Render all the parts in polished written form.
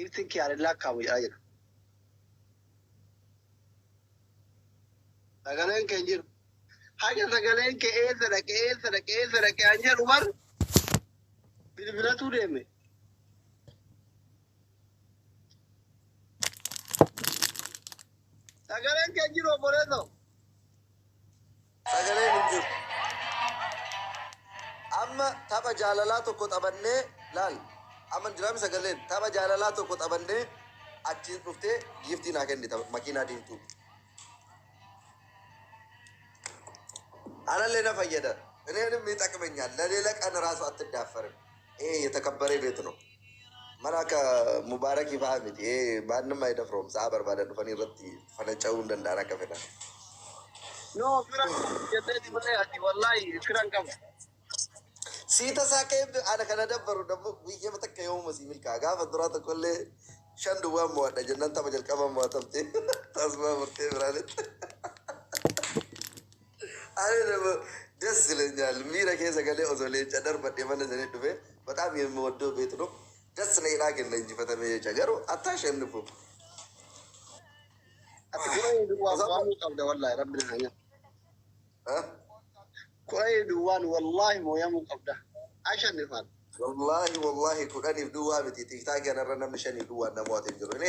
Giftiin kiyaar lakkaa'amu jedhaa jira. Sagaleen kee hin jiru. Haga sagaleen kee eessa dhaqe, eessa dhaqe, eessa dhaqe an jedhu bar bilbilatu deeme. Sagaleen kee hin jiru, obboleessoo. Sagaleen hin jiru. Amma tapha jaalalaa tokko taphannee laal. Amma jiraami sagaleen tapha jaalalaa tokko taphannee achiin dhuftee giiftii naa kennita makiinaa diimtuu. Anallee na fayyada. እኔንም ይጠቅመኛል። ለሌላ ቀን ራሱ አትዳፈርም። ይሄ የተከበረ ቤት ነው። Mana akka Mubaarakii fa'aa miti. ይሄ ማንም አይደፍረውም። Sa'a barbaadan dhufanii irratti fanaca'uu hin danda'an akka fedhan. No, fira jetteeti malee ati wallaahi fira hin qabu. Sii tasaa ka'ee ana kana dabbaru dammoo guyyaa takka yoomuma sii milkaa gaafa duraa tokkollee shan duwwaan mo'adha jennaan tapha jalqabaan mo'atamte tasmaa murtee biraanitti. Ani ደግሞ ደስ ይለኛል። Miira keessa galee osoo leenca darbadhee mana sanii dhufe በጣም የምወደው ቤት ነው። ደስ ነው kenna injifatamee jecha garuu አታሸንፉም። Ati kudhanii duwwaan mo'amuu qabda, wallaahi rabbi na haa. 10 duwwaan wallaahi mo'amuu qabda. Ashannifaan. Wallahi wallahi 10 duwwaa miti, TikTok kanarra namni shaniif duwwaan nama mo'atee jiru። እኔ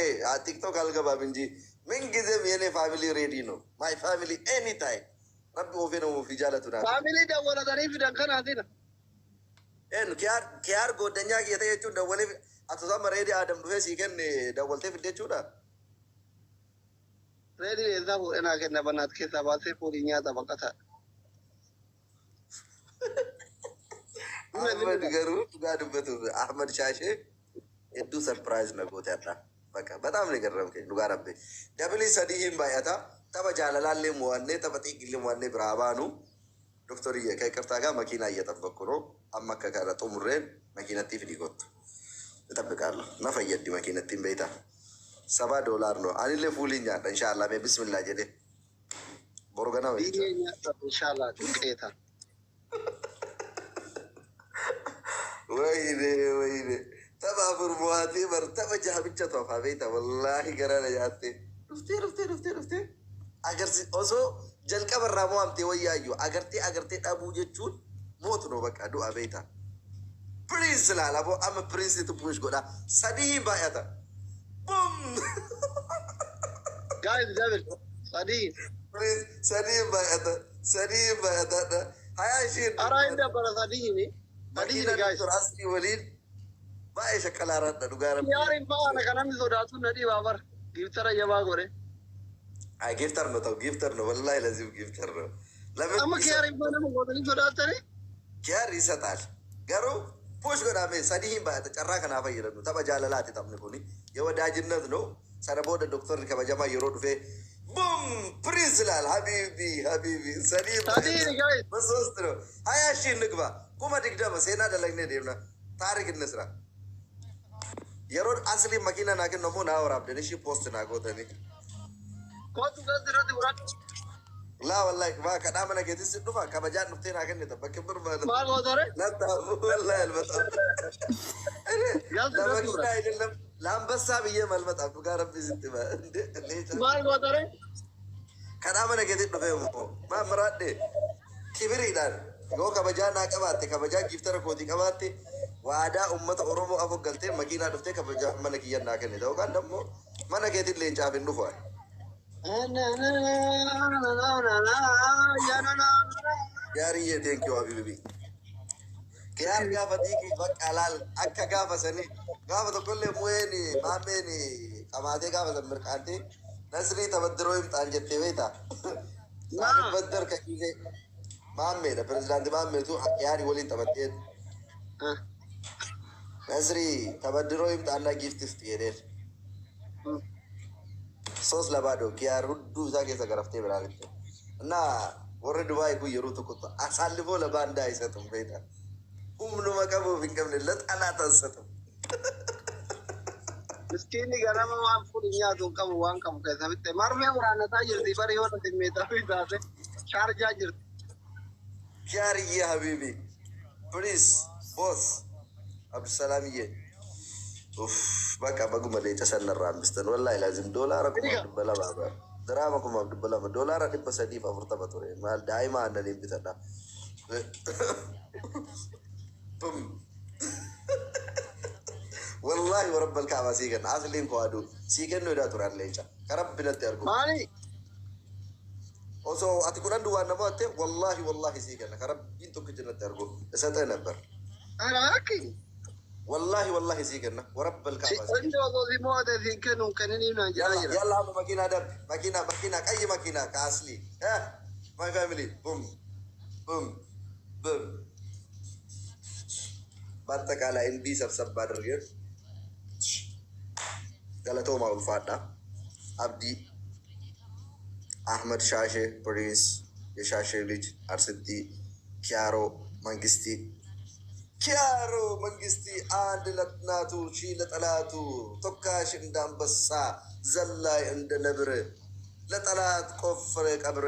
TikTok አልገባም እንጂ ምንጊዜም የኔ family ready ነው። My family any time rabbi ofii nama ofii jaalatu naaf. Family dawwalatanii fidan kanaatina. Eenyu kiyaar kiyaar goddanyaa kiyya ta'e jechuun dawwalee ati sama reedii Aadam dhufee sii kenne dawwaltee fidde jechuudha. Reedii eessaa fuudhee naa kenna? Banaat keessaa baasee fuudhii nyaata baqataa. Ahmad garuu dhugaa dubbatuuf Ahmad Shaashee hedduu surprise na goote har'a. በቃ በጣም ነው የገረምከኝ dhugaa rabbi. Double sadii hin baay'ata. Tapha jaalalaallee mo'annee tapha xiiqillee mo'annee biraa baanu. ዶክተርዬ ከይቅርታ ጋር መኪና እየጠበቅኩ ነው። Amma akka kana xumurreen makiinatti fidii kottu. እጠብቃለሁ። Na fayyaddi makiinattiin beeyta. 70 ዶላር ነው። Anillee fuuliin nyaadha inshaallah mee bismillah jedhee. Boru ganama jechuudha. Biyyee nyaata inshallah xiqqeeta. ወይኔ ወይኔ, tapha afur mo'atee bar tapha jaha bicha hafaa beeyta, wallaahi gara na nyaatte. Dhuftee dhuftee dhuftee dhuftee agarsi osoo jalqaba irraa mo'amtee wayyaayyuu agartee agartee dhabuu jechuun mootu ነው በቃ du'a beeyta. Prince laala boo amma Prince push godha sadii hin baay'ata. Bum! Guys, double. Sadii. Prince sadii hin baay'ata, sadii hin baay'ata. Hayaa ishiin. Araa hin dabbara sadiini. Sadiini, guys. Doktor Asli waliin baay'ee shakkalaaraadha dhugaa rabbi. Yaariin ba'aana kan namni sodaatu na dhibaa bar. Giftara jabaa godhe. Ay, gifter ነው ተው, gifter ነው ወላሂ ለዚህም gifter ነው። ለምን Amma kiyaariin ba'a nama gootanii sodaatanii? ኪያር ይሰጣል garuu push godhame sadii hin baay'ata. Carraa kanaa fayyadamnu tapha jaalalaati, taphni kuni የወዳጅነት ነው። Sana booda doktorri kabajamaa yeroo dhufee bum ፕሪንስ ይላል። حبيبي حبيبي sadii hin Sadiini, guys. በሶስት ነው። 20,000 እንግባ, 20,000 seenaa dalagnee deemna, ታሪክ እንስራ። Yeroo asli makiina naa kennu ammoo naa waraabdan ishii post naa gootanii. Kootu gas irratti fudhadhu. Laa wallahi maa kadhaa mana keetis si dhufa kabajaan dhuftee naa kennita bakki barbaadu. Maal gootare? ለታ ወላሂ አልመጣም። እኔ ጋዝ ለመኪና አይደለም ለአንበሳ ብዬ አልመጣም። dhugaa rabbi sitti hima. እንዴ እንዴ Maal gootare? Kadhaa mana keetti dhufee immoo maa maraadhe kibiriidhaan yoo kabajaa naa qabaatte, kabajaa giftara kootii qabaatte, waadaa ummata Oromoo afur galtee makiinaa dhuftee kabajaa mana kiyyan naa kennita yookaan immoo mana keetiin leencaaf hin dhufu. Gaariyyee, thank you habibi. Kiyaar gaafa xiiqii bakka laal akka gaafa sanii gaafa tokkollee mu'een maammeen qamaatee gaafa san mirqaantee nasrii tabadduroo himxaan jettee beektaa? Saanibaddar kakiisee maammeedha, pirezidaantii maammeetu kiyaarii waliin taphattee nasrii tabadduroo himxaannaa giiftis jedheen. 3-0 kiyaar hudduu isaa keessa garaftee biraa lixxe. እና warri Dubaay kun yeroo tokko አሳልፎ ለባንዳ አይሰጡም። ቤታ humnuma qabuuf hin qabne ለጠላት አንሰጥም። Miskiinni ganama waan fuudhi nyaatu hin qabu, waan qabu keessa fitte. Marmee waraannataa jirti bari yoo simmeetaa fi taate shaarjaa jirti. ኪያርዬ حبيبي please boss አብዱሰላምዬ Uff, bakka baguma leenca sanarraa hambistan. Wallaahi laazim doolaara 2,200 bara. Diraama 2,200, $340 ture. Maal daa'ima aannaniin bitadha. Bum. Wallaahi warabbal kaabaa sii kenna. Asliin koo aduu sii kennuu edaa ture an leenca. Ka rabbi natti argu. Maali? Osoo ati 10 duwwaan na mo'atte, wallaahi wallaahi sii kenna. Ka rabbiin tokkichi natti argu. Isa ነበር. Ara akki. Wallaahi wallaahi sii kenna. Warabbal Si kaabaa sii inni kenna. osoo si mo'ate siin kennu hin kenniniif naan jedhaa Yalla jira. yalla, amma makiinaa darbi. Makiinaa, makiinaa, qayyi makiinaa ka asli. Eh, my family. Boom boom boom. በአጠቃላይ እንዲህ ሰብሰብ አድርገን galatoomaa, ulfaadha. አብዲ አህመድ ሻሼ፣ ፕሪንስ የሻሼ ልጅ አርስቲ ኪያሮ መንግስቲ፣ ኪያሮ መንግስቲ፣ አንድ ለእናቱ ሺህ ለጠላቱ፣ ቶካሽ እንደ አንበሳ፣ ዘላይ እንደ ነብር፣ ለጠላት ቆፈረ ቀብር።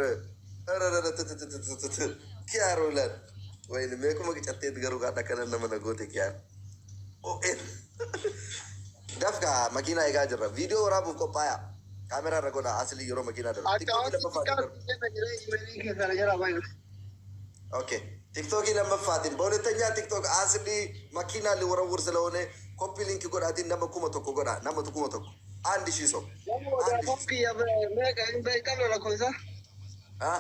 እረረረትትትትትት ኪያሮ ይላል። ወይኔ meequma qicatteet garuu gaadha akkana nama na goote kiyaar. Dafka, makiinaa eegaa jirra. Viidiyoo waraabuuf qophaa'a. Kaameraa irra godha asli yeroo makiinaa darbu. TikTokii Akkaawwanti lammaffaatiin xiqqaa darbu. kenna jira imeelii keessana jala baay'ee. Okay. ቲክቶክ lammaffaatiin, በሁለተኛ ቲክቶክ አስሊ መኪና ሊወረውር ስለሆነ copy link godhaatiin nama 1000 godha. Nama 1000, 1000 ሰው። Nama 1000 odaa kiyya meeqa hin beekamne lakkoofsa. Ah?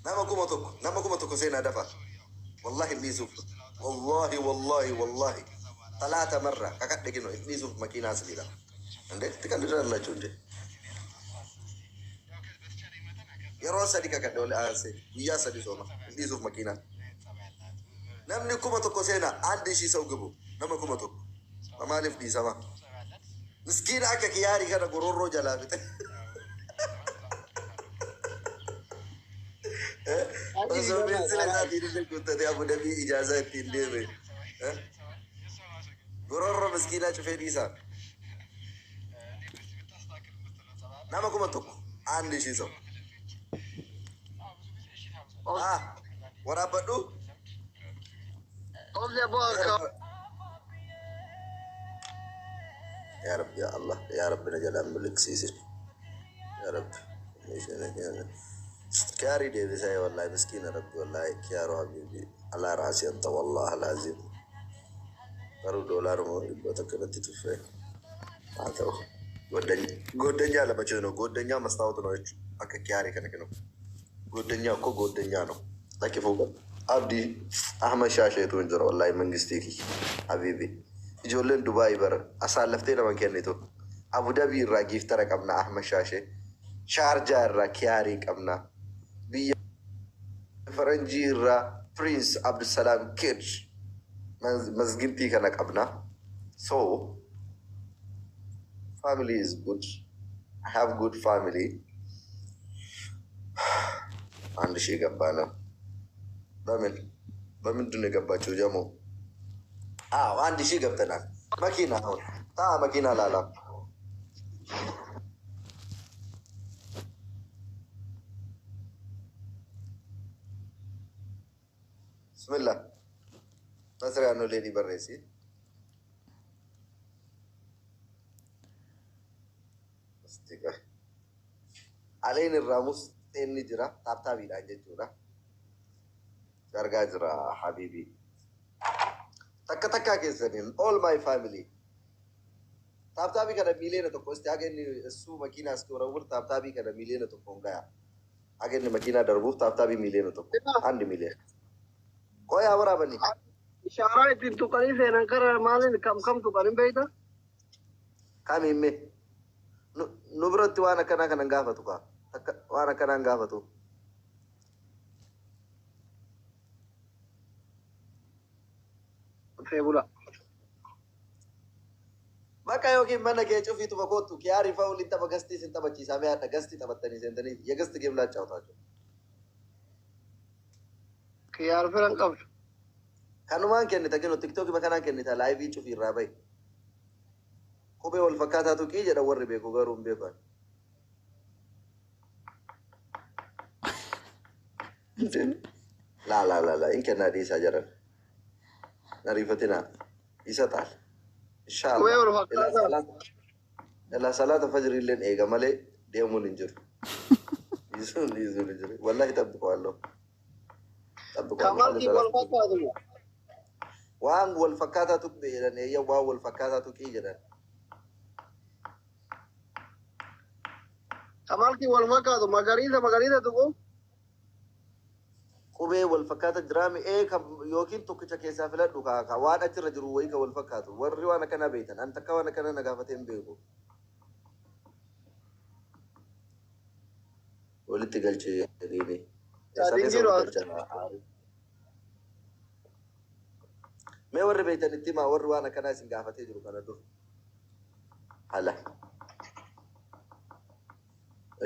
Nama 1000, nama 1000 seenaa dafa. Wallahi dhiisuuf, wallahi wallahi wallahi talaata marra kakadhe kino dhiisuuf makiinaa asliidha. እንዴ ትቀልዳላችሁ እንዴ? Yeroo sadi kakadhe ol aansee guyyaa 3 sooma dhiisuuf makiinaa. Namni 1000 seenaa, 1000 ሰው ግቡ. Nama 1000 maaliif dhiisama? Miskiina akka kiyaarii kana gororroo jalaa fixe. Osoo beeksisa isaatiin illee guuttatee Abu Dhabii ijaazaa ittiin deeme. Gororroo miskiinaa cufee dhiisaa. Nama 1000, 1000 ሰው. Ah, waraabbadhu. Obsi abboo akka. Yaa Rabbi, yaa Allah, yaa Rabbi, na jalaan miliqsiisin. Yaa Rabbi. Kiyaarii deebisee, wallahi miskiina Rabbi, wallahi kiyaaroo habiibi alaa raasii anta, wallahi laazim. Garuu doolaaruma 100 irratti tuffee haa ta'u. ጎደኛ ለመቼ ነው? ጎደኛ መስታወት ነው jechuudha. Akka kiyaarii kana kennu. ጎደኛ እኮ ጎደኛ ነው። Lakki fuuqa. Abdii Ahmad Shaasheetu hin jira, wallahi mangistii kiyya. Habiibi. Ijoolleen Dubaayii bara asaallaftee nama kennitu. Abu Dhabii irraa giiftara qabna, Ahmad Shaashee. Shaarjaa irraa kiyaarii qabna. Biyya Faranjii irraa Prince Abdusalaam Kid mazgintii kana qabna. So family is good. I have good family. 1000 ገባ ነው። በምን በምንድን ነው የገባችው? ጀሞ፣ አዎ 1000 ገብተናል። መኪና አሁን ታ መኪና ላላ። ብስሚላ መስሪያ ነው ሌሊ በሬሲ እስቲ ቆይ። Aleen irraa musteen ni jira, tap tapiidhaan jechuudha. Argaa jira habiibi. Takka takkaa keessaniin, all my family. Tap tapii kana 1,000,000 isti haga inni እሱ መኪና እስኪወረውር tap tapii kana 1,000,000n gaya. Haga inni makiinaa darbuuf tap tapii 1,000,000, 1 million. Qoy haa waraabanii. Ishaaraa ittiin tuqanii seenan kara maaliin kam kam tuqanii beekta? Kami himme nu biratti waan akkanaa kanan gaafatu kaa. Takka waan akkanaa hin gaafatu. Feebula. Bakka yookiin mana kee cufiituma kootu, kiyaarii fa'a waliin tapha gastii sin taphachiisaa mee hadha gastii taphattanii seentanii የ guest game ላጫውታቸው. Kiyyaar firan qabdu. Kanumaan kennita kinu tiktookii kanaan kennita, liveii cufii irraa bahi. Kophee wal fakkaataa tuqii jedha warri beeku, garuu hin beeku. Laa laa laa laa, hin kennaa, dhiisaa jedhan. Nariifatinaa. ይሰጣል። Qubee ኢንሻአላህ wal fakkaataa. Ilaa salaata fajri illeen eega malee deemuun hin jiru. Dhiisuun hin jiru. Wallahi ጠብቀዋለሁ Kan ጠብቀዋለሁ። malkii wal fakkaatu moo? Waan wal fakkaataa tuqe jedhan, eeyya, waan wal fakkaataa tuqii jedhan. Kan malkii wal fakkaatu magariisa magariisa tuqu. Qubee wal fakkaata jiraami ee kan yookiin tokkicha keessaa filadhu kaa waan achirra jiru wayii kan wal fakkaatu. Warri waan akkanaa beektan, an takka waan akkanaa na gaafatee hin beeku. Walitti galchee jedhiini. Eessa Sadiin keessa jiru walitti galchan? Mee warri beektan itti himaa, warri waan akkanaa isin gaafatee jiru kana dur. Hala.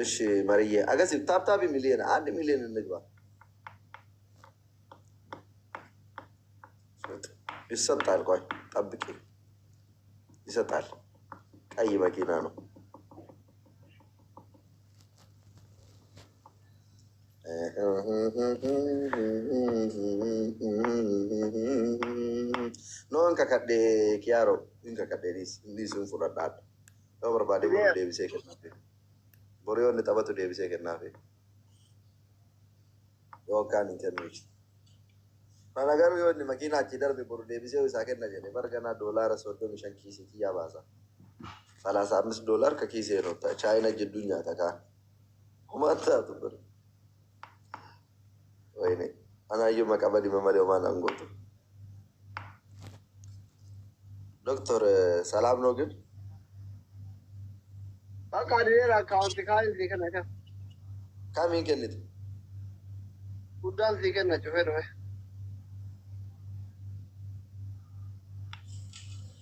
እሺ መርዬ አገሲ tap tap ሚሊዮን 1 ሚሊዮን እንግባ። ይሰጣል። ቆይ ጠብቂ፣ ይሰጣል። ቀይ መኪና ነው። No, hin kakadhee kiyaaro, hin kakadhee, dhiis, hin fudhadhaadha. Yoo barbaade boru deebisee kennaafi. Boru yoo inni taphatu deebisee kennaafi. Yoo akkaan hin kennuuti. Kana garuu yoo inni makiinaa achi darbe boru deebisee isaa kenna jedhe bar ganaa doolaara 35 kiisii kiyyaa baasa. 35 ዶላር ከኪሴ ነው። ቻይና ጅዱ nyaata kaan. Homaan taatu bira. ወይኔ anaayyuu maqaa badima malee homaan an gootu. ዶክተር ሰላም ነው ግን? Bakka adileera akkaawunti kaan sii kenna kan. Kamiin kennitu? Guddaan sii kenna cufee dhufe.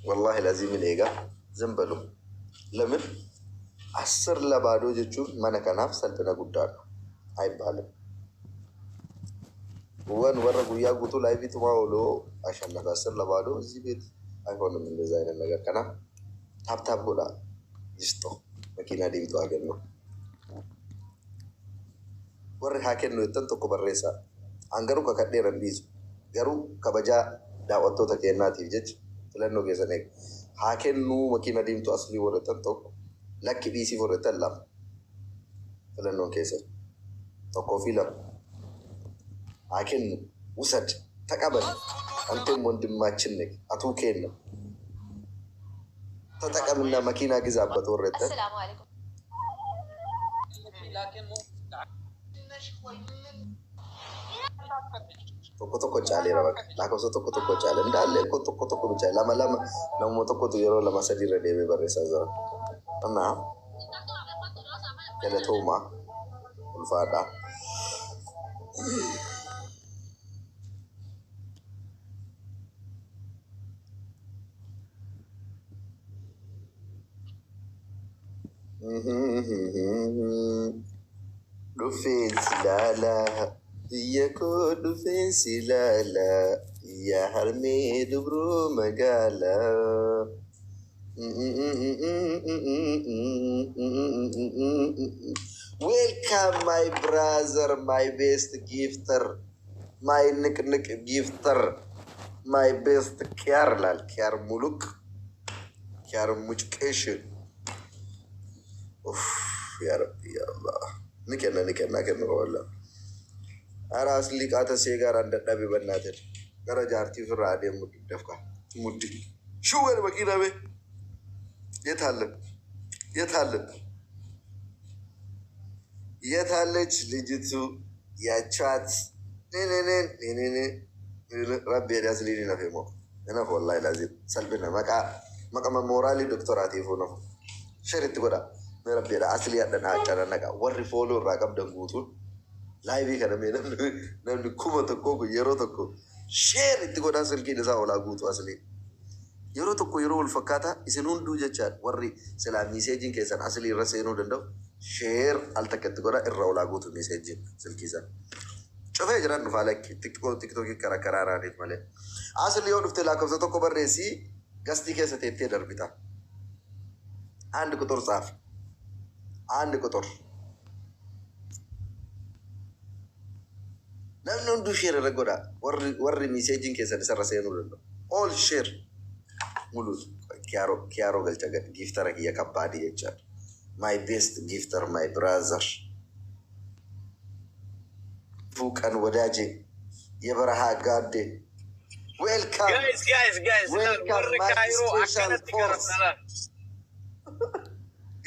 ወላሂ ለዚህምን eega ዝም በሉ። ለምን 10 ለ0 jechuun mana kanaaf salphina guddaadha አይባልም። ወን warra guyyaa guutuu live tumaa ooluu አሸነፈ 10 ለ0 እዚህ ቤት አይሆንም እንደዛ አይነት ነገር። Kanaaf tap tap godhaa ይስጦ መኪና diimtuu haa kennu. Warri haa kennu jettan tokko barreessaa. An garuu kakadheera, hin dhiisu. Garuu kabajaa daawwattoota keenyaatiif jecha filannoo keessan eega. Haa kennuu makiina diimtuu aslii warri jettan tokko, lakki dhiisii warri jettan lama. Filannoon keessan tokkoo fi lama. Haa kennu ውሰድ ተቀበል። አንተም ወንድማችን ነህ አቱ ኬን ነው ተጠቀምና መኪና ግዛበት warri jettan السلام عليكم. Tokko tokko caaleera, bakka lakkoofsa tokko tokko caale እንዳለ እኮ tokko tokko ብቻ lama lama namuma tokkotu yeroo lama sadi irra deemee barreessaa jira. እና galatoomaa, ulfaadhaa. Dhufeensi ilaalaa biyya koo, dhufeensi ilaalaa yaa harmee dubroo magaalaa. Welcome, my brother, my best gifter, my ንቅንቅ gifter, my best ኪያር ላል ኪያር ሙሉቅ ኪያር ሙጭቄሽ። ያ ረቢ ያ አላህ ni kenna ni kenna kennu walla. Ara asli qaata see gara dadhabe በእናትህ gara jaartii ofirraa adeemu dafka muddi ሽወል መኪና ቤ የት አለ የት አለ የት አለች ልጅቱ ያቻት ንንንን ረቢ asliin nafe moo nafu wallahi lazim salphina maqaa maqama mooraalii doktoraatiifuu nafu sharitti godha mee rabbiidha aslii hadhan haacana warri follow irraa qabdan guutuun live kana mee namni 1000 kun yeroo tokko share itti godhaa silkiin isaa olaa guutu aslii yeroo tokko yeroo wal fakkaataa isin hunduu jechaan warri silaa messageiin keessan aslii irra seenuu danda'u share al takka itti godhaa irra olaa guutu messageiin silkii isaa. Cufee jiran dhufaa lakki tiktookii karaa karaaraaniif malee. Asli yoo dhufte lakkoofsa tokko barreessii guest keessa teettee darbita. አንድ ቁጥር ጻፍ። አንድ ቁጥር namni hunduu share irra godha. Warri messageiin keessan isarra seenuu danda'u. All share. Mulu kiyaaroo kiyaaroo galcha gad giftara kiyya kabbaadii jechaadha. My best gifter, my brother. ፉቀን ወዳጄ የበረሃ ጋዴ welcome. Guys, guys, guys, laal Welcome, warri my Kaayiroo special akkanatti force. garafna laal.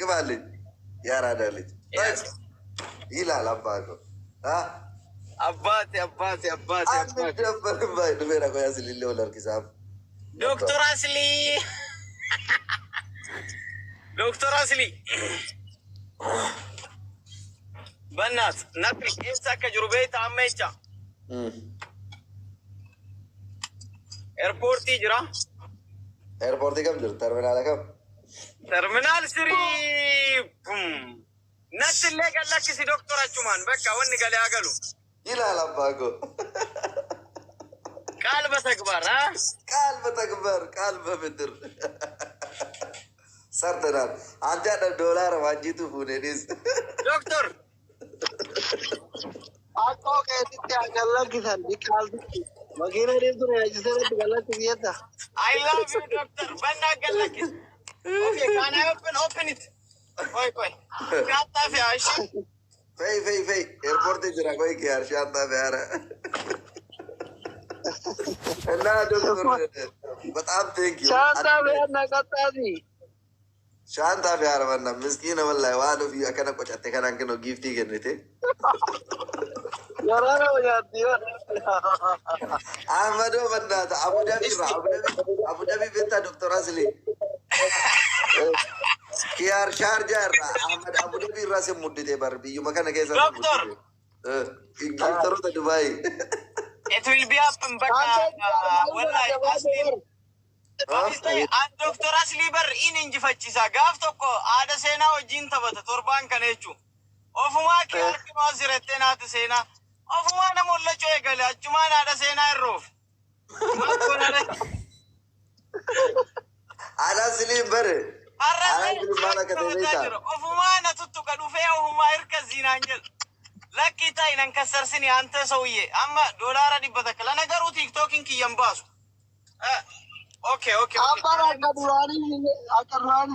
ግባልኝ ያራዳ ልጅ Yes. ይላል አባቶ Abbaate, abbaate, abbaate, abbaate. አንደበርም ባይ ዱቤራ ቆያ ስሊሌ ወለርኪሳም Doctor Asli. Doctor Asli. በእናት ናቲ eessa akka jiru beekta amma jecha. Airportii jira. Airportii kam jiru? Terminaala kam? Terminal 3. Natti illee gad lakkisi doktor achumaan bakka wanni galee haa galu. ይላል አባጎ። ቃል በተግባር አ? ቃል በተግባር ቃል በምድር ሰርተናል። አንተ ዶላር ዋንጂቱ ፉኔዲስ Doktor. Akkoo keetitti haa gallakkisan diqaaltitti. Makiina deemtu yaachisee irratti gallakkisi jetta. I love you, doctor. በእናትህ gad lakkisi. Okay, can I open it? ቆይ ቆይ ሻንጣ fe'a እሺ። Fe'i, fe'i, fe'i, airportii jira ቆይ ኪያር ሻንጣ fe'aara እና ዶክተር በጣም thank you. Shaantaa fe'annaa qaxxaati. Shaantaa fe'aara manna miskiina wallahi waan ofii akkana qocatte kanaan kennu giftii kennite. Garaa nama nyaatti yoo. Ahmadoo bannaata Abu Dhabi irraa Abu Dhabi beektaa Doktor Asli Kiyaar Shaarjaa irraa Ahmad Abu Dhabi irraa sin muddite bar biyyuma kana keessa sin Doktor. Muddite. Giftaroota Dubaay. It will be happen bakka wallahi asliin Doktor Aslii bar in injifachiisa gaaf tokko haadha seenaa wajjin taphata torbaan kana jechuun. Ofumaa kee harkimaa sirettee naati seenaa. Ofumaa nama hollachoo eegale achumaan haadha seenaa irroof. Maal goona? Haadha Asliin bare. Har'allee Haadha Asliin maal akka ta'e taphataa beektaa? Jira. Ofumaa na tuttuqa dhufee ofumaa hirka ziinaan jedha. Lakkii ta'i nan kassarsini አንተ ሰውዬ amma $100 lana garuu TikTokiin kiyyan baasu. Okay. Abbaan akka duraanii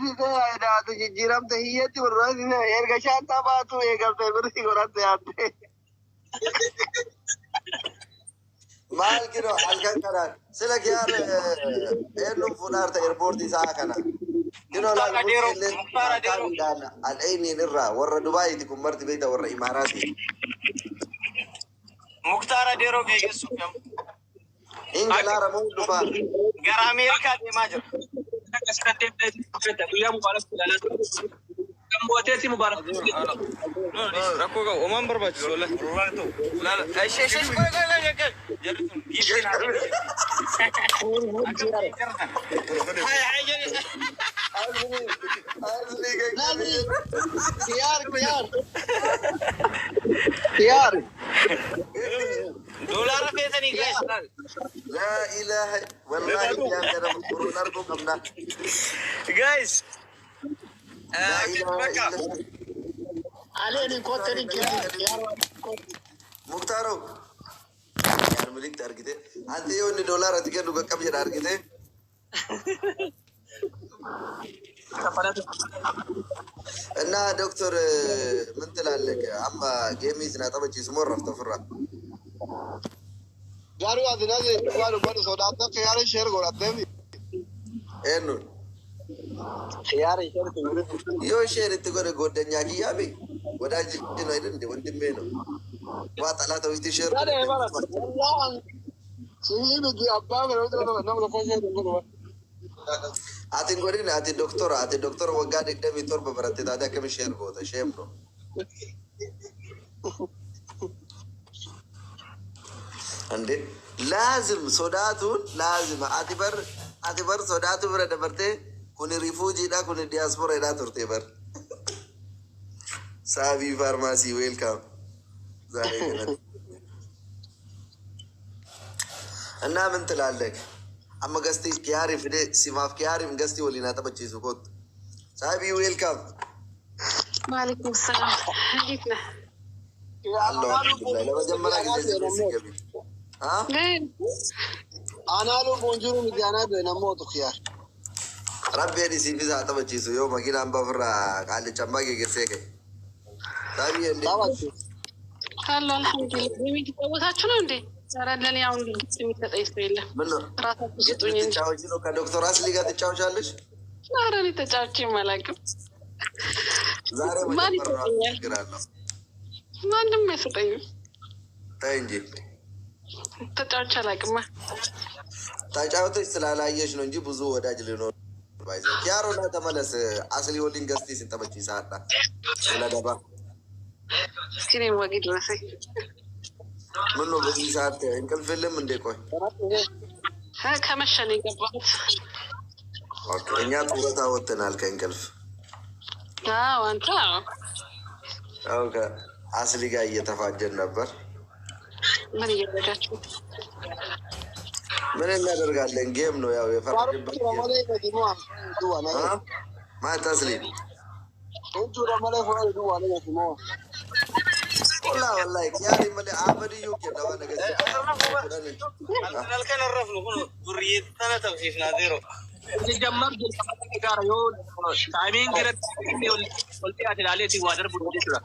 siisee yaadaatu jijjiiramte hiyyeetti duraanii siisee erga shaantaa baatu eegalte birrii godhatte yaatte. Maal kino halkan kanaan sila kiyaar eenyuun fuudhaarta airportii isaa kana. Kino Muktaar laal Adeeroo, murteelleen Muktaar Adeeroo. Alkaaniidhaan al'eeniin irraa warra Dubaayiiti kun marti beekta warra Imaaraati. Muktaar Adeeroo geeggessuuf yamu. Ingalaara moo dhufaa? Gara Ameerikaa deemaa jira. Guyyaa mubaarak ilaalaa Gammoteetti mubaarak. Rakkoo qabu omaan barbaachisu wallahi. Laala. Esh esh esh qoy qoy qoy qoy. Jarri tun giiftii naa Hai hai jedhi. Asli Nasri kiyaar kiyaar kiyaar. Doolaara feetanii guys laal. لا إله والله يا kana muruun arguu qabna. Guys. لا إله Bakka. إلا Aleen kottani kiyaar kiyaar. Muktaaro yaar milikti argite ante yoo inni doolaara ati kennu qaqqab jedha argite. እና ዶክተር ምን ትላለህ? Amma gameii sinaa taphachiisu moo rafta ofirraa? Garuu ati Nasri dhugaa dubbatu sodaatta kiyaara share godhattee. Eenyuun? Kiyaara share godhatte. Yoo isheen itti godhe goddanyaa kiyyaami ወዳጅ ነው አይደል እንዴ? ወንድሜ ነው። ዋ ጠላት ውስጥ share Gadee bara wallaan sihii miti abbaa kana nama tokko share godhu. Ati hin godhin ati doktora ati doktora waggaa 27 baratte taate akkami share goota shame ነው። እንዴ laazim sodaatuun laazima ati bar ati bar sodaatu bira dabartee kuni refugeedha kuni diiyaasporaadha turte bar. Saabii faarmaasii welcome ዛሬ kanatti. እና ምን ትላለህ? Amma guestii kiyaariif fide simaaf kiyaariif guestii waliin haa taphachiisu kootu. Saabii welcome. وعليكم السلام እንዴት ነህ? አለሁ አልሐምዱሊላህ። ለመጀመሪያ ጊዜ እዚህ ቤት ስገቢ አ ግን Anaa lubbuun jiru miti anaa du'e namoota kiyaar. Rabbeen isiifis haa taphachiisu yoo makiinaan ofirraa qaallicha geggeessee ka'e. Saamiyyee እንዴት ነሽ? አሎ አልሐምዱሊላህ። የሚጫወታችሁ ነው እንዴ? ኧረ ለእኔ አሁን ግልጽ የሚሰጠኝ ሰው የለም። ምን ነው ራሳችሁ ስጡኝ እንጂ። ልትጫወቺ ነው? ከዶክተር አስሊ ጋር ትጫወቻለሽ? ኧረ እኔ ተጫውቼም አላውቅም። ዛሬ ማን መጀመር ነው። ይሰጠኛል? ችግር አለው። ማንም አይሰጠኝም። ተይ እንጂ። ተጫውቼ አላውቅማ። ተጫውተሽ ስላላየሽ ነው እንጂ ብዙ ወዳጅ ሊኖር ባይዘ ኪያሮ ና ተመለስ። አስሊ ወሊን ገስቲ ስንጠበች ሳጣ ስለገባ እስኪ እኔም ወግ ይድረሰኝ። ምን ነው በዚህ ሰዓት እንቅልፍ የለም እንዴ? ቆይ ከመሸ ነው የገባሁት። Okay፣ እኛ ጡረታ ወጥተናል ከእንቅልፍ። አዎ አንተ አዎ። አዎ ከአስሊ ጋር እየተፋጀን ነበር። ምን እያደረጋችሁ? ምን እናደርጋለን? Game ነው ያው የፈረድበት game። Malee gadi moo duwwaa አ? ማለት አስሊ Jechuudha malee fuula duwwaa gadi moo. ወላ ወላሂ ኪያሪ መሌ አህመድዩ kenna ነገ Halkan halkan rafnu kun durriyyee tana tapsiifnaa zeero. ሲጀመር ጋር yoo taayimiin irratti inni ol ol dhiyaate ilaaleeti waa darbu jechuudha.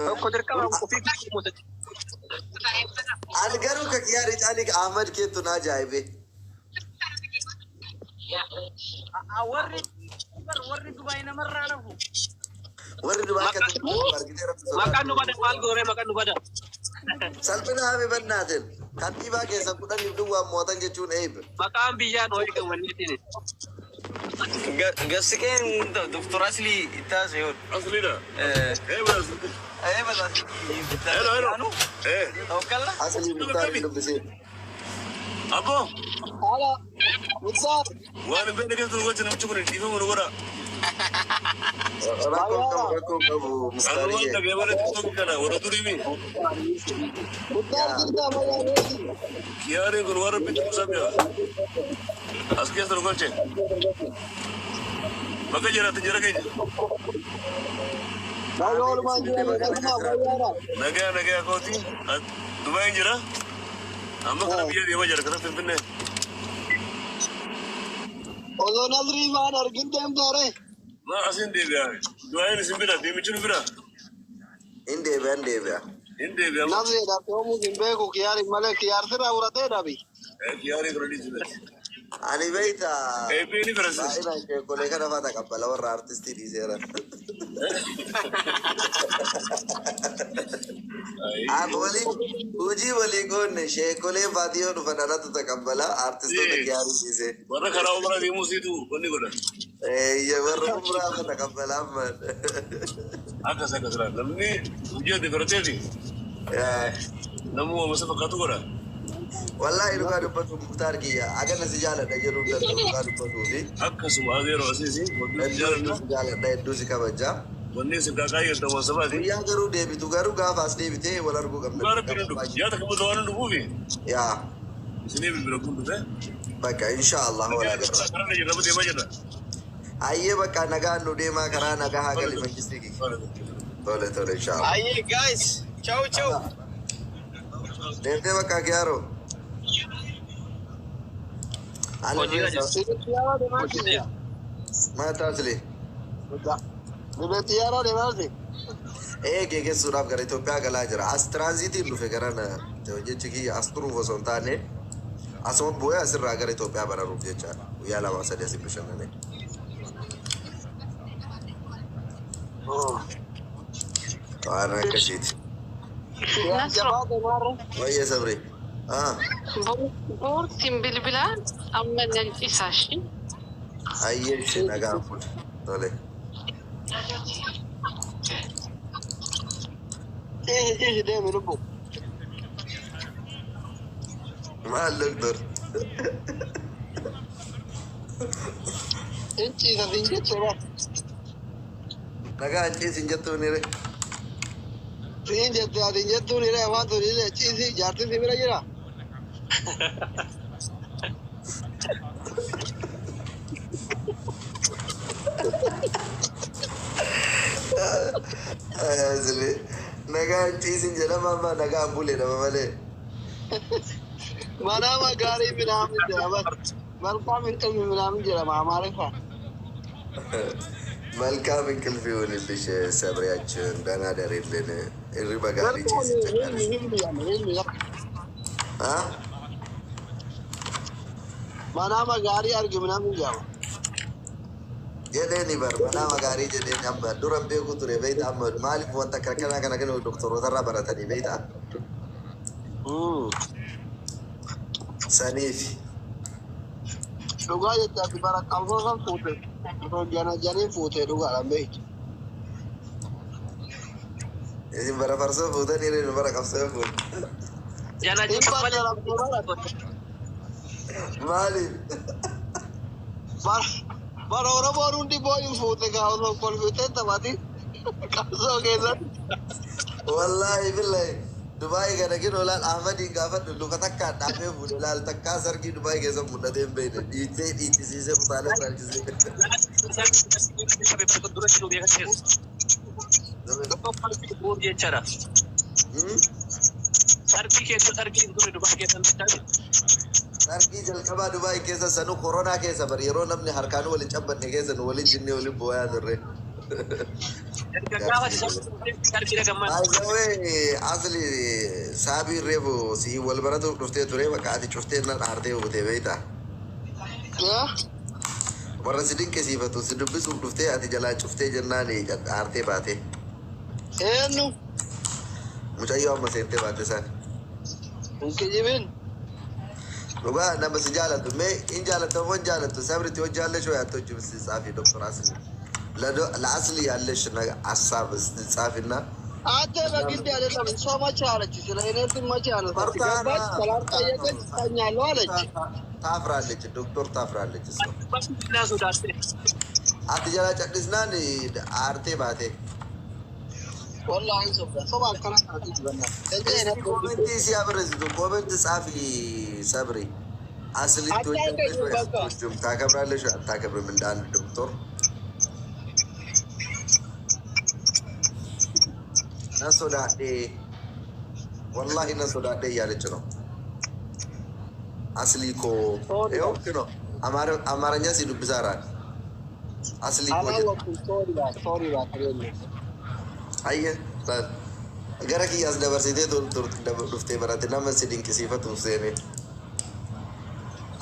Tokko dirqama ofii keessatti. Ani garuu ka Kiyaari caalii Ahmad keettu na ajaa'ibe. Warri warri Dubaay namarraa nafu. Warri Dubaay akka argitee rabbi Maqaan nu sodaatu. bada maal gooree maqaan nu bada. Salphina hafe bannaatin. Kantiibaa keessa kudhaniif duwwaan mo'atan jechuun eebe. Maqaan biyyaan ho'i gawwanniitiin. Gassiqeen Doktor Asli ittaas yoo. Aslida. Eh, bas. Ee bas Asli. Hello, hello. Eh, Tawakkalla. Aslii Muktaar hin dubbisee. Abbo, Haala Muktaar waan hin beekne keessa nu gocha namichi kun dhiifama nu godha. Rakkoon qabu rakkoon qabu Anumaan Muktaariyyee. dhagee bara TikTok kana warra duriimi. Muktaar jirtaa fayyaa keeti. Kiyaariin kun waan rabbitti nu sabya. As keessa nu galche. Bakka jiraatan jira keenya. Nagaa oolmaan jira nagaa fayyaadha. Nagaa nagaa kooti. Dubaayin jira. Amma kana biyya deemaa jira kana Finfinnee. Osoo Nasrii faan argin deemtoore. Maa asiin deebi'a. Dubaayin isin bira deemichi nu bira. Hin deebi'a hin deebi'a. Hin deebi'a. Nasriidhaaf yoomuus hin beeku kiyaari malee kiyaar sirraa muratee dhabi. Kiyaarii kana dhiisine. Ani beeyta Eebbiin ni firasis. baay'inaan sheekolee kana faa taqabbala warra artistii dhiiseera. Walii hojii walii goonne sheekolee faatii yoo dhufan anatu taqabbala artistoota kiyaarii dhiisee. Warra karaa umraa deemuu siitu wanni godha. Eeyye warra umraa fa taqabbala ammaan. Akkas akkas laata. Namni hojii adda barateeti. Yaa. Namni uumama fakkaatu godha. Wallahi dhugaa dubbatu Muktaar kiyya agana si jaaladha jedhuu danda'u dhugaa dubbatuu fi Akkasuma yeroo asiisi wanni si hedduu jaaladhu si jaaladha hedduu si kabaja. Wanni si kaakaayyu waan sabaati. Guyyaa garuu deebitu garuu gaafa as deebitee wal arguu qabna. Dhugaa rabbi nu dhufu. Yaada kamuu waan nu dhufuufi Yaa isinii bilbila kun dhufe. Bakka insha Allah wal agarra. Karaa jirra deemaa jirra. Ayyee bakka nagaan nu deemaa karaa nagaa haa gali mangistii kiyya. Tole tole insha Allah. Ayyee guys. Ciao ciao. Deemtee bakka kiyaaroo. Hojii irra jira. Xiyyaara deemaa jira. Maal taasile? Dhibee xiyyaara deemaa jira. Ee geggeessuudhaaf gara Itoophiyaa galaa jira. As tiraanziitiin dhufe gara jechi kiyya as turuuf osoo hin taane asuma bu'ee asirraa gara Itoophiyaa bararuuf jechaadha. Guyyaa lama sadii asii bashannanee. Waan akkasiiti. Nasro Jabaa deemaa jira. Wayyee sabri. Ah, boortiin bilbilaa amma nan cisaa shi. Ayyee ishee nagaan fuudhe. Tole. Ciisi ciisi deemi lubbu. Maal doktor? In ciisa siin jette bara. Nagaan ciisin jettuun hire. Siin jette ati hin jettuun hiree afaan tun hiree ciisi jaartiin si bira jira. Asli nagaan ciisin jedhama amma nagaan bule nama malee. Manaama gaarii ምናምን jedhama. መልካም እንቅልፍ ምናምን jedhama Amaariffaan. መልካም እንቅልፍ ይሁንልሽ ሰብሪያችን፣ ደህና ደሪልን። Hirriba gaarii Gartuu ciisicha hilmi gaarii. Hilmi jedhama hilmi. አ Manaama gaarii argi ምናምን jedhama. Jedheeni bar manaama gaarii jedheeni. Amma duran beeku ture beeyta. Amma maaliif wanta kana kana kana doktoroota irraa baratanii beeyta saniif. Dhugaa jette ati bara qabsoo san fuute. Osoo jana janiin fuute dhugaadhaan beektu. Isin bara farsoo fuutanii nu bara qabsoo fuutan. Jana Hin jechuun malee. baddalamtu bara. Maaliif? Bara bara Oromoon hundi boo'in fuute gaa osoo kolfitee taphati qabsoo keessatti. Wallaahi billahi, Dubaay kana kin olaal Ahmadiin gaafadhu, luka takkaan dhaabee fuudhe laal. Takkaa sargii Dubaay keessa mul'atee hin beekne, dhiitee dhiichisiisee utaalee utaalchisee. Dura jiru beekatees. Jechaadha. Sargii keessa sargii hin turre Dubaay keessa hin. Sargii jalqabaa Dubaay keessa sanuu koronaa keessa bar, yeroo namni harkaanuu waliin cabbanne keessa nu waliin jinnee waliin boo'aa turre. Erga gaafa sargii dhagammaa. Baay'ee asli saabii reefu si wal baratuuf dhuftee ture, bakka ati cuftee nan aartee buutee beektaa. Warra si dinqisiifatu si dubbisuuf dhuftee ati jalaa cuftee jennaan aartee baate. Eenyu? Mucayyoo amma seentee baate isaan. Hin kijibin. Dhugaa nama si jaalatu mee hin jaalatu moo hin jaalatu sabritti hojii ያለሽ ወይ አትወጂም? እስኪ ጻፊ ዶክተር አስሊ ለአስሊ ያለሽ ሀሳብ እስኪ ጻፊና። አንተ በግድ አይደለም። እሷ መቼ አለች? ስለ እኔ መቼ አነሳች? ገባች፣ ሰላም ጠየቀች፣ ተኛለሁ አለች። ታፍራለች፣ ዶክተር ታፍራለች። እሷ ati jalaa callisnaan aartee baate. Wallahi sobda soba akkana kanatti jibanna. Comment si አበረዝቱ comment ጻፊ ሰብሪ አስሊ ትወጃለሽ ወይ አትወጂም? ታከብራለሽ ወይ አታከብርም? እንደ አንድ ዶክተር nan sodaadhe, wallahi nan sodaadhe እያለች ነው። አስሊ ኮ ይኸው ነው አማርኛ ሲዱብሳራል አስሊ ኮ። Ayye gara kiyyaas dabarsitee dhuftee barate nama si dinqisiifatuuf seene.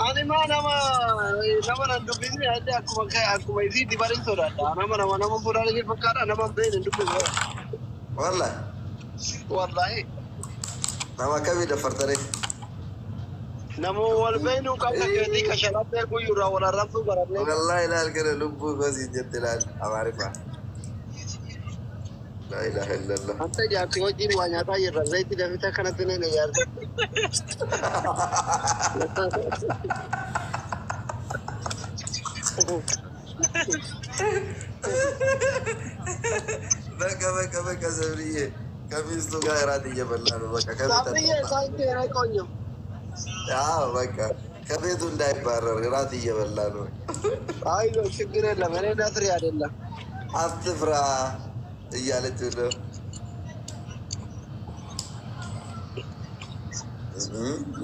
Ani maa nama nama nan dubbisne adde akkuma akkuma isiitti barin sodaadha. Nama nama nama sodaadha fakkaata nama hin beekne hin dubbisne. Wallahi. Wallahi. Nama akkamii daffartare? Nama wal beeknu qabna keetii kashalattee guyyuurraa wal arrabsuu barannee. Wallahi ilaal kana lubbuu koo siin jette ilaal Amaariffaa. Laa ilaaha illallah. Anta jaartii wajjin waa nyaataa jirra. Zayitii dafita kanatti ni jaarti. በቃ በቃ በቃ ሰብርዬ ከሚስቱ ጋር እራት እየበላ ነው። በቃ ሳብርዬ ሳንቴ ቆንጆ። አዎ በቃ ከቤቱ እንዳይባረር እራት እየበላ ነው። አይዞህ ችግር የለም። እኔ ነፍሬ አይደለም። አትፍራ እያለች ነው።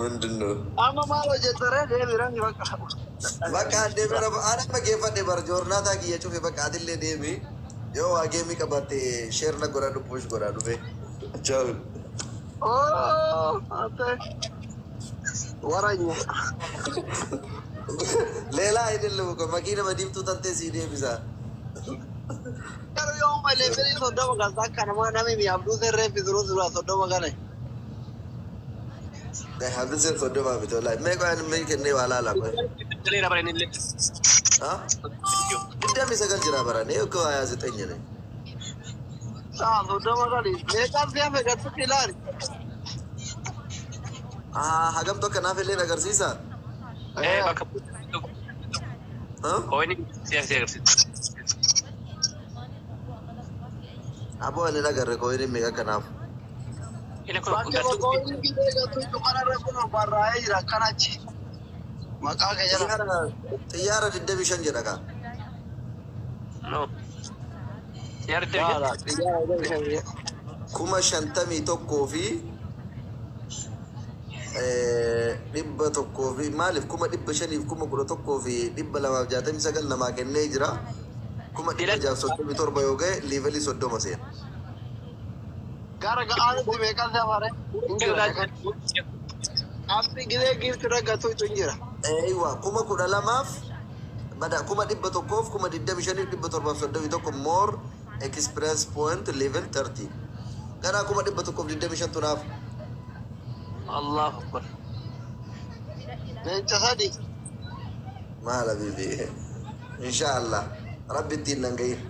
ምንድን ነው? Amma maal hojjettare deebiran በቃ. Bakka deemee ana dhaggeeffadhe bar joornaataa kiyya cufe, bakka atillee deemi yoo waa geemii qabatte share na godhadhu, push godhaa dhufe. Ciao. Oh, አንተ ወረኛ። ሌላ አይደለም እኮ መኪና በዲምቱ ተንቴ si deebisa. Garuu yoo malee firii 30 kan takka nama namni mi'aabduu sirree fi suuraa 30 kana. Habdiseen 30 miti wallahi. Mee qo'aan mee kennee waa laala qo'e. Galeera bara inni illee. 29 jira barane እኮ 29 ነኝ። 30 gali. Meeqaan si hafe gattutti ilaali. Hagam tokko naaf illee agarsiisa. Bakka coin siyaasa agarsiisa. Aboo ani agarre coin meeqa kanaaf. Inni kun Bakka coin bitee gattu kanarra kun barraa'ee jira akkanachi. Maqaa kee jala. Xiyyaara 25 jedha kaa. No. Xiyyaara Xiyyaara 51,600. 100 fi maaliif 511,269 namaa kennee jira. 637,000 yoo ga'e level 30 seena. Gara ga'aanitti meeqan safare? Hin jira. Abdi gizee giifti raggatu hin jira. Eeywa, 12,000f bada 125,731 more experience point level 30. Gara 125,000 tunaaf. Allahu Akbar. Leenca sadi. Maal habibi. Inshallah. Rabbi ittiin nan gahin.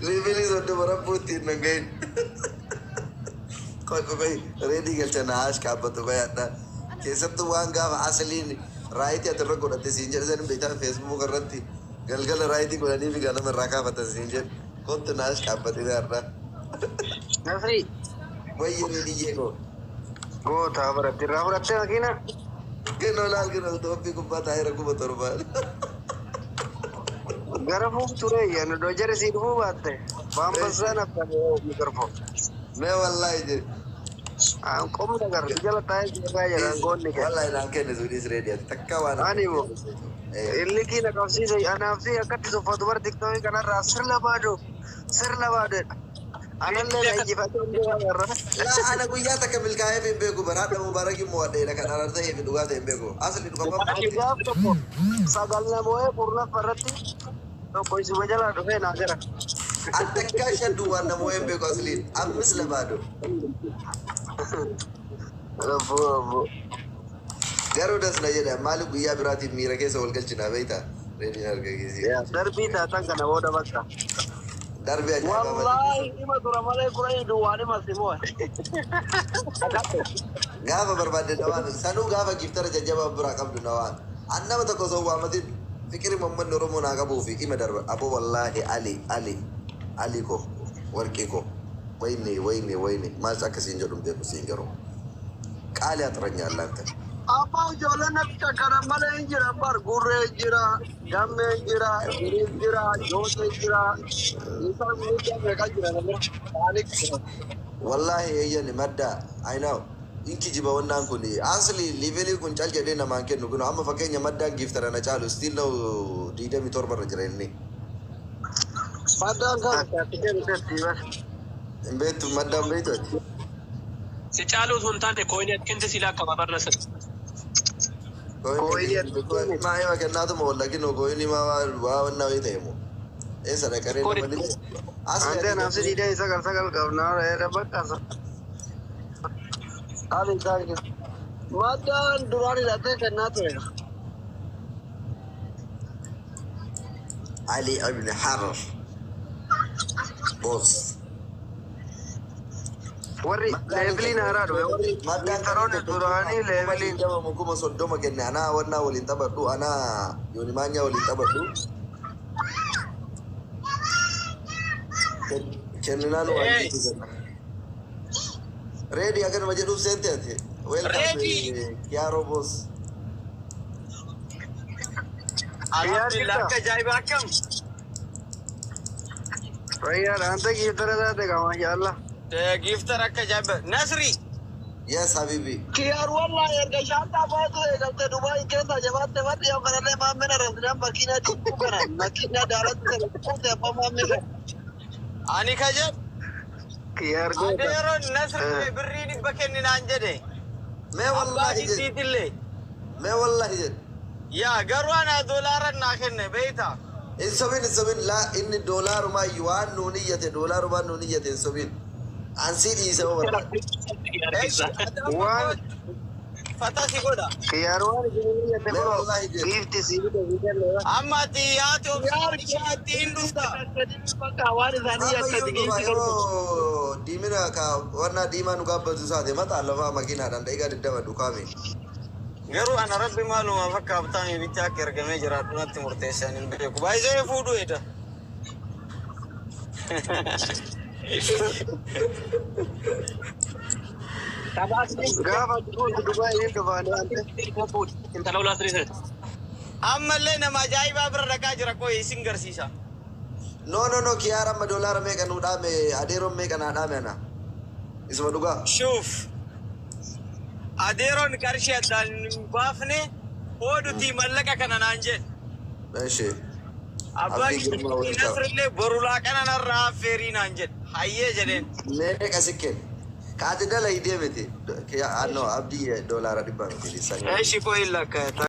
Level 30 rabbuu ittiin nan gahin. Qoy qoy, reedii galcha na hash kaabbatu qoyadha. Keessattuu waan gaafa asliin right ati irra godhatte siin jedhe san beektaa, Facebook irratti galgala right godhanii fi ganama irraa kaafatan siin jedhe. Kottu na hash kaabbate har'a. Nasri. Wayyi reediyyee koo. Goota biratti irraa fudhattee makiina. Kenoo laal kenoo toophii gubbaa taa'eera 7,000. Gara fuuf ture yan iddoo jara sii dhufuu baatte. Waan bassaan abbaan mikrofon. Mee wallaahi jedhe. Aan qomna gar jala taa'ee jirraa jedhan goonni kee. Wallaahi naan kenne suudhiis reedii ati takka waan. Ani moo. Illi kiina qabsiise anaaf si akkatti uffatu bara TikTokii kanarraa sirna baadu sirna baadudha. Anallee na injifatee hundi waan irra. Laa, ana guyyaa takka milkaa'eef hin beeku bara hadha Mubaaraki mo'adheedha kan araar ta'ee fi dhugaa ta'e hin beeku. Asli dhugaa. Ani gaaf tokko sagal namoo'ee 10ffaa irratti tokko isuma jalaa dhufee naa jira. An takkaa shan duwwaan namoo hin beeku asliin. Ammis lamaadhu. Abboo abboo. Garuu das na jedha, maaliif guyyaa biraatiin miira keessa wal galchinaa beektaa? Reediin harka keessi. Darbii taatan kana booda bakka. Darbii ajaa'ibaa. Wallaahi dhima tura malee kura duwwaan hima simoo. Gaafa barbaadde nawaan sanuu gaafa giftara jajjabaa biraa qabdu nawaan. An nama tokko osoo waamatin fiqiri uummanni Oromoo naa qabuu fi ima darba. Aboo wallaahi Ali Ali Ali ko warqii ko wayne wayne wayne maal akkasiin jedhu hin beeku siin garuu. Qaali axiranya allaanta. Abbaa ijoolleen natti kana malee hin jiran bar gurree jira, gammee jira, hiriir jira, jootee jira. Isaan miidhaa meeqa jira namni? Maaliif jira? Wallaahi eeyyani madda I know. In kijiba wannaan kun asli level kun cal jedhee namaan kennu kun amma fakkeenya maddaan giftara na caalu still now 27 irra jira inni. Maddaan kan Hin beektu, maddaan beektu ati? Si caaluu osoo hin taane coin ati kente si laakkama barna sana. Coin ati kenne. Maa hima kennaatuma wallagino coin maa waa wannaa wayii ta'e moo? Eessa dhaqaree nama liqe? Asli Ante nafsi 29 qabnaa reera bakka sa. Ali thank you. Maddaan duraan hidhatee kennaa ture. Ali ibn Harar. Boss. Warri leveliin haaraa dhufe warri giftaroonni duraanii leveliin. 30,000 kenne anaa wannaa waliin taphadhu, anaa yoonimaanyaa waliin taphadhu. Kenninaan waan jitu kenna. Reedi akkanuma jedhuuf seente ati. Welcome. Ready. Kiyaaroo boss. Alhamdulillah, akka ajaa'ibaa akkam. Fayyaadha anta giftara taate qaba mashallah. Giftar akka ajaa'ibaa. Nasri. Yes habibi. Kiyaar wallahi erga shaantaa baatu eegalte Dubaay keessa jabaatte fadhi yoo kanallee maammina rasnaan makiinaa dibbuu kana makiinaa daalatti sana kuute abbaa maammina. Ani ka jedhu. Kiyaar goota. Adeeroon Nasri birrii 100 kenninaan jedhe. Mee Abbaa wallahi jedhe. jiddiitillee. Mee wallahi jedhe. Yaa garuu ana doolaaran naa kenne beeyta. Hin sobin, hin sobin, laa inni doolaarumaa waan nuun iyyate, doolaarumaan nuun iyyate, hin sobin. Ansii dhiise hoo barbaade. Waan Fata si godha. Kiyaar waan isin iyyate Mee kunoo wallahi jedhe. giifti sii bite sii kenne. Amma ati yaati obsi hin dhufta. Bakka waan isaanii Amma yakkati iyyuu dhufa giifti kennu. yeroo diimina ka wannaa diimaa nu gaabbatu saate mataa lafaa makiinaadhaan daqiiqaa 20 dukaame. Garuu ana rabbi maalumaaf akka habtaami bicha akka ergamee jiraadhu natti murteessan hin beeku. Baay'isee fuudhu eda. Gaafa duutu Dubaay hin dhufaani ante. Intala ulaa sirrii sana. Ammallee nama ajaa'ibaa bira dhaqaa jira qoy isin garsiisa. No no no, kiyaara amma doolaara meeqa nuu dhaame, adeeroon meeqa naa dhaame ana. Isuma dhugaa. Shuuf. Adeeroon qarshii addaan hin baafne hoodutii mallaqa kana naan jedhe. Eshi. Abbaa Abdii Girmaa waliin qaba. Nasrillee boru laaqana narraa affeerii naan jedhe. Hayyee jedheen. Meeqa si kenna? Kaati dala hidee miti. Annoo abdii $100 miti. Eshi koo hin lakkaa'e.